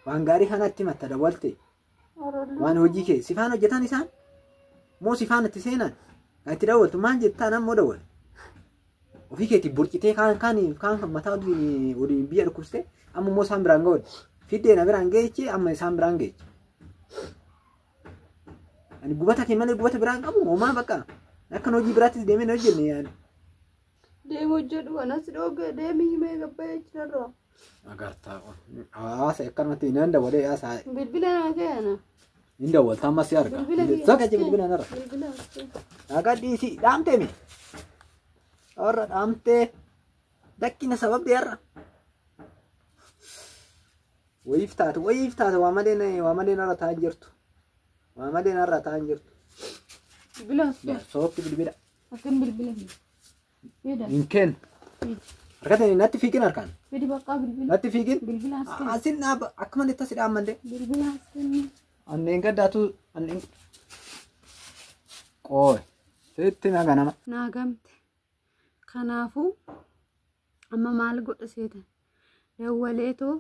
Waan gaarii kanatti himatta dawwalte. Waan hojii kee sifaan hojjetan isaan moo sifaan itti seenan kan itti dawwaltu maal jettaan ammoo dawwal. Ofii keetii burcitee kaan kaan kaan mataa olii biyya dhukkubsite amma immoo isaan biraan ga'u. Fiddee na biraan geeche amma isaan biraan geeche. Ani gubata kee malee gubata biraan qabu homaa bakka akkan hojii biraattis deemee na hojjenne yaani. Deemu hojjedhu anas dhoogee deemii himee gabbayee jirarraa. Agartaa haasa akkanumatti nan dawwalee haasa Bilbila naa kenna. hin dawwalta ammas si arga. Bilbila kiyya. Saka bilbila narra. Bilbila as kenna. Dhagaa dhiisii dhaamtee mi? Warra dhaamtee dakkina sababni har'a. Wayiif taate wayiif taate waa malee waa malee narra taa'an jirtu. Waa malee narra taa'an jirtu. Bilbila as kenna. Soofti bilbila. Akkam bilbila kiyya. Fida. Hin kennu. Harkatanii natti fiigin harkaan. Fidi bakka bilbila. Natti fiigin. Bilbila as kenna. Asin dhaaba akka malee tasi dhaammallee. Bilbila as kenna. Anneen gaddaatu anneen. Qooy. Sitti naga nama. Naa gamte. Kanaafuu amma maal godha seetan? Dawwaleetoo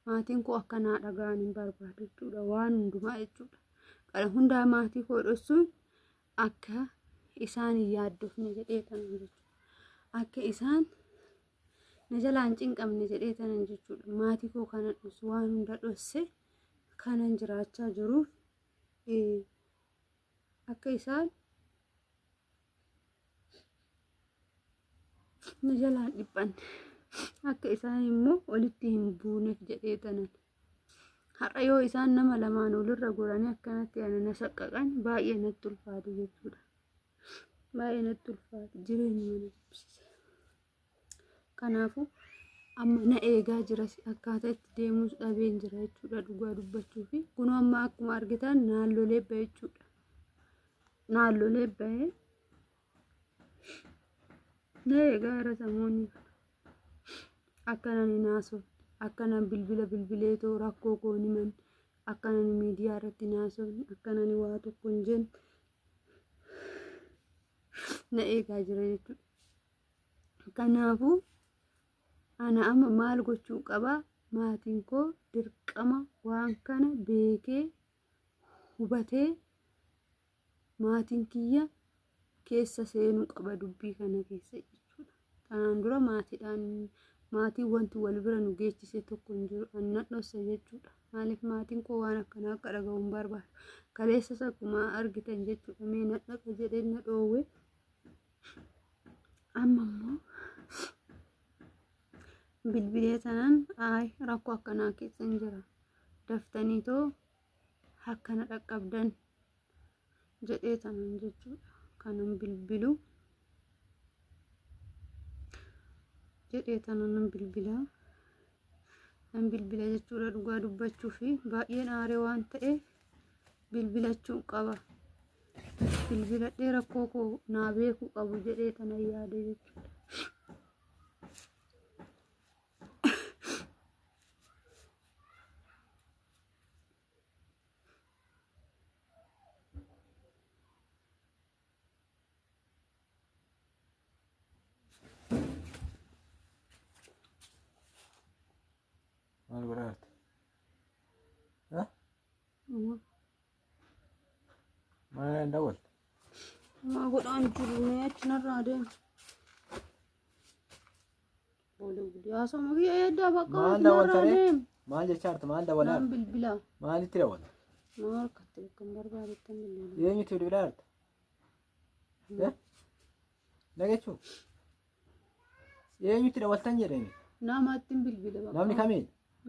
maatiin koo akka naa dhaga'an hin barbaadu jechuudha. Waan hundumaa jechuudha. Kana hundaa maatii koo dhoksuun akka isaan hin yaaddofne jedhee tanan jechuudha. Akka isaan na jalaa hin cinqamne jedhee tanan jechuudha. Maatii koo kana dhoksu waan hunda dhosse kanan jiraachaa jiruuf akka isaan na jalaa hin dhiphanne akka isaan immoo walitti hin buuneef jedhee tanan. Har'a yoo isaan nama lamaan walirra goranii akkanatti ana na saqqaqan baay'ee natti ulfaate jechuudha. Baay'ee natti ulfaate jireenya mana jibbisiisa. Kanaafuu amma na eegaa jira akkaataa itti deemuus dhabeen jira jechuudha dhugaa dubbachuu fi kunoo amma akkuma argitan naannolee ba'e jechuudha. Naannolee ba'e na eegaa jira samoonni akkanan hin haasofne akkanan bilbila bilbileetoo rakkoo koo himan akkanan miidiyaa irratti hin haasofne akkanan waa tokko hin jenne na eegaa jira jechuudha. Kanaafuu ana amma maal gochuu qabaa? Maatiin koo dirqama waan kana beekee hubatee maatiin kiyya keessa seenuu qaba dubbii kana keessa jechuudha. Kanaan dura maatiidhaan maatiin wanti wal bira nu geechise tokko hin jiru. Ani nan dhossa jechuudha. Maaliif maatiin koo waan akkanaa akka dhaga'u hin barbaadu. Kaleessas akkuma argitan jechuudha. Mee nan dhaqa jedhee na dhoowwe. Amma immoo bilbilee tanan ayi rakkoo akkanaa keessa hin jira. Daftanii too akkana dhaqqabdan jedhee tanan jechuudha. Kanan bilbilu jedhee tanan bilbila. Nan bilbila jechuudha dhugaa dubbachuu fi baay'een aaree waan ta'eef bilbilachuu qaba. Bilbiladhee rakkoo koo naa beekuu qabu jedhee tanan yaade jechuudha. Maal godhaa jirta? Maal dawwalte? Maa godhaan jiru mee achi narraa deema. Haasawuma kiyya eeddaa bakka Maal achi dawwalta narraa ree? deema. Maal jechaa jirta? Maal dawwalaa Naan jirta? bilbila. Maalitti dawwalta? Maa harkatti bakka hin barbaadetti bilbila. Eenyutti bilbilaa jirta? Dhagechuu? Eenyutti dawwaltan jedhani? Namatti hin bilbila bakka. Namni kamiin?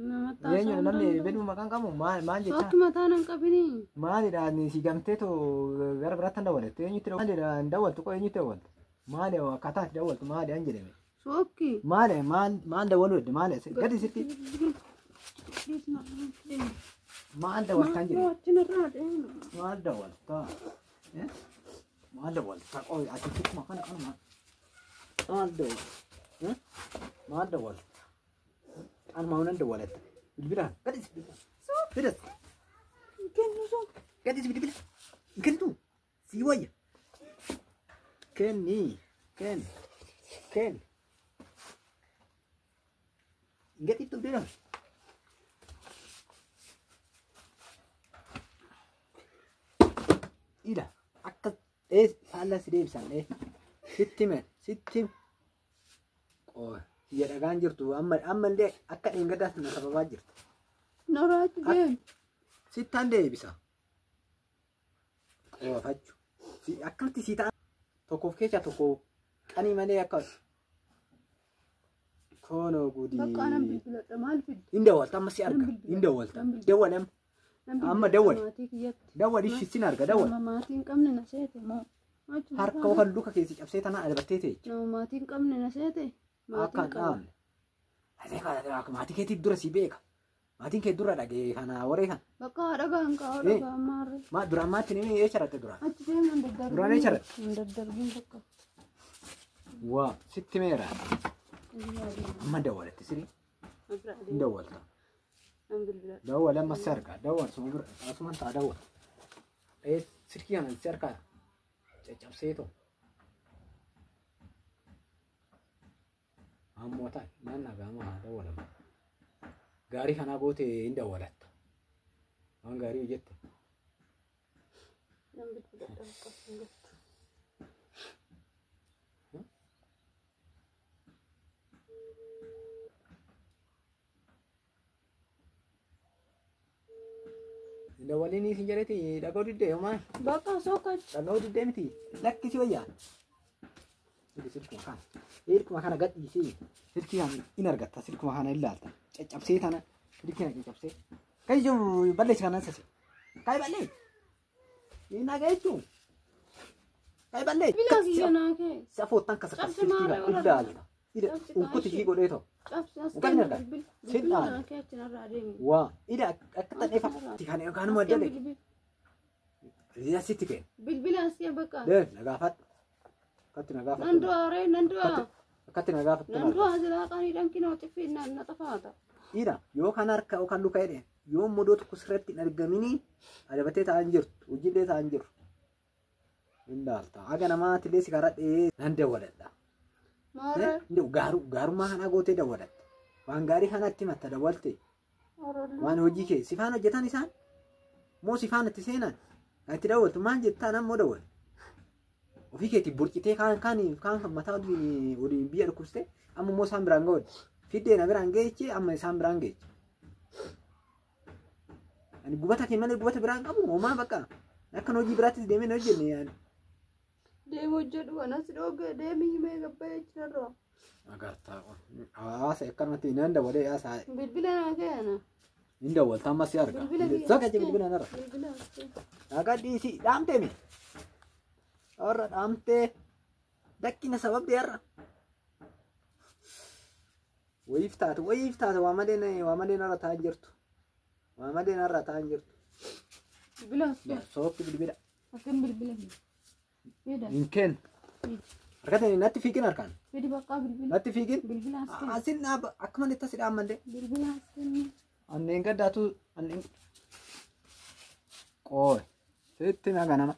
Namatti Eenyu haasa'uu namni danda'u. bilbilu maqaan qabu maal maal jechaa? Sookki mataa nan qabinii. Maalidha ani si gamtee too gara biraatti hin dawwalette eenyutti maalidha hin dawwaltu qo eenyutti dawwaltu? Maali akkaataa itti dawwaltu maali an jedhame? Sookki. Maali maal maal dawwaluu hedde maali gadi sitti maal dawwaltan jedhe? Achi narraa deema. Maal dawwalta? Maal dawwalta qo ati sittuma kana kanuma maal dawwalta? Maal dawwalta? Anuma hunan dawwaletta. Bilbila gadi si bilbila. Fidas. Kennu sookki. Gadi si bilbila. Kennitu si wayya. Kenni kenni kenni. Gadi tu bilbila. Ila akka faallaa si deebisan sitti hime sitti hime. Qooy siyya dhagaan jirtu ammallee akka dheengaddaatti na sababaa jirta. Noraatti deemi. Sittaan deebisa. Qoofachu. Akkamti sii ta'a. Tokkoof keessaa tokko qanii malee akka koonoo gudii. Bakka anan bilbiladha maal fidde? Hin dawwalta amma si arga. Hin dawwalta. Dawwal amma. Amma dawwal. Maatii kiyyatti. Dawwal ishii sin arga dawwal. Nama maatii hin qabne na seete moo? Harka yookaan luka keessi cabsee tana adabattee ta'e. Nama maatii hin qabne na seete. Akka hin dhaabne. Maatii keetiif dura si beeka. Maatiin kee dura dhagee kana waree kana. Bakka dhagaan kaa'u dhagaan maarree. Ma duraan maatti ni eessa duraan? Achi deemu hin daddarbin. Duraan eessa Hin daddarbin bakka. Waa sitti meera. Amma dawwalatti sirrii. Hin dawwalta. Dawwal amma si arga. Dawwal suma bira asuman ta'a dawwal. Silkii kana si argaa caccabsee too. Ammoo ta'a naan dhaga'ama haa dawwalamu. Gaarii kanaa goote hin dawwalatta. Waan gaarii hojjette. Hin dawwaliin isin jedheeti dhaga'uu diddee homaa. Bakka sookachi. Dhaga'uu diddee miti. Lakkisi wayyaa. Silkuma kana. Silkuma kana gadhiisii. Silkii kana in argatta. Silkuma kana ilaalta. Caccabsee tana. Silkii kana caccabsee. Kan jiru balleessi kana sase. Kai balleessi. Inni nagaa jechuun. Kai balleessi. Bilaa kiyya naa kee. Safoottan kasa kasa silkii kana ilaalta. Unkuti jii godhee ta'u. Cabsi as Kan argaa. Bilbila naa kee achi narraa deemi. Waa. Ida akka ta'eef kan yookaan immoo adda ta'e. Sitti kenna. Bilbila as kee bakka. Deem na gaafadhu. Akkatti na gaafadhu. Nan du'a ree nan du'a. Akkatti na gaafadhu. Nan du'a silaa qaanii dhankinoo xiffii na xafaata. Ida yookaan harka yookaan luka jedheen yoo modoo tokko sirratti hin argamini adabatee taa'an jirtu hojiilee taa'an jiru. Hin laalta. Haga namaatiillee si karaa dhee nan dawwaladha. Maarree. Gaarummaa kanaa gootee dawwalatta. Waan gaarii kanatti himatta dawwalte. Waan hojii kee sifaan hojjetan isaan moo sifaan itti seenan kan itti dawwaltu maal jettaan ammoo dawwal. Ofii keetii burcitee kaan kaan mataa waliin biyya dhukkubsite amma immoo isaan biraan ga'u. Fiddee na biraan geeche amma isaan biraan geeche. Ani gubata kee malee gubata biraan qabu homaa bakka akkan hojii biraattis deemee na hojjenne yaani. Deemu hojjedhu anas dhoogee deemi himee gabbee jechirra. Agartaa hawaasa akkanumatti nan dawwalee haasaa. Bilbila naa keena. Hin dawwalta amma si arga. Saka je bilbila narra. Bilbila as kee. Dhagaa dhiisii dhaamtee mi? Warra dhaamtee dakkina sababni har'a. Wayiif taate waa malee narra taa'an jirtu. Waa malee narra taa'an jirtu. Bilbila as kee. Sookki bilbila. Akkam bilbila. Hin kennu. Harkatanii natti fiigin harkaan. Fidi bakka bilbila. Natti fiigin. Bilbila as kee. Asin dhaaba akka malee tasi dhaammallee. Bilbila as kee. Anneen gaddaatu anneen. Qooy. Sitti naga nama.